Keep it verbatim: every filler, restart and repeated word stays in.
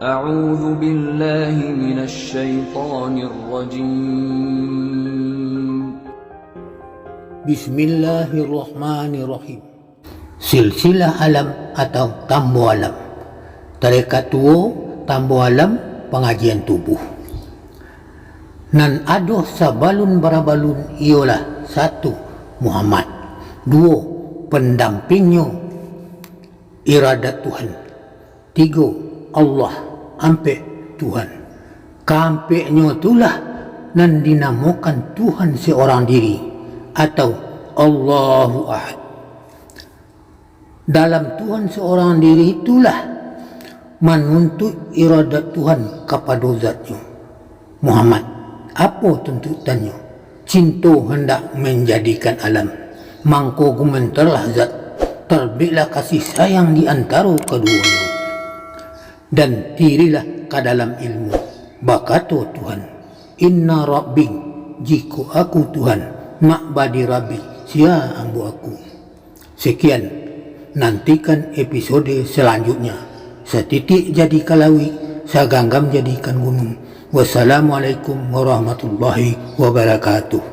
أعوذ بالله من الشيطان الرجيم. Bismillahirrahmanirrahim. Silsilah alam atau tambo alam. Tarekat tuo, tambo alam, pangajian tubuh. Nan ado sabalun barabalun iyolah, satu, Muhammad. Duo, pandampingnyo, iradat Tuhan. Tigo, Allah. Ampek, Tuhan. Kaampeknyo tulah nan dinamokan Tuhan seorang diri, atau Allahu Ahad. Dalam Tuhan seorang diri itulah manuntuik iradat Tuhan kapado zatnyo. Muhammad, apo tuntutannyo? Cinto handak manjadikan alam. Mangko gumantarlah zat, tarbiklah kasih sayang di antaro kaduonyo. Dan tirilah ka dalam ilmu. Bakato Tuhan, "Inna Rabbi, jikok Aku Tuhan, ma'badi Rabbi, sia ambo Aku." Sekian, nantikan episode selanjutnya. Satitik jadi ka lauik, saganggam jadikan gunung. Wassalamualaikum warahmatullahi wabarakatuh.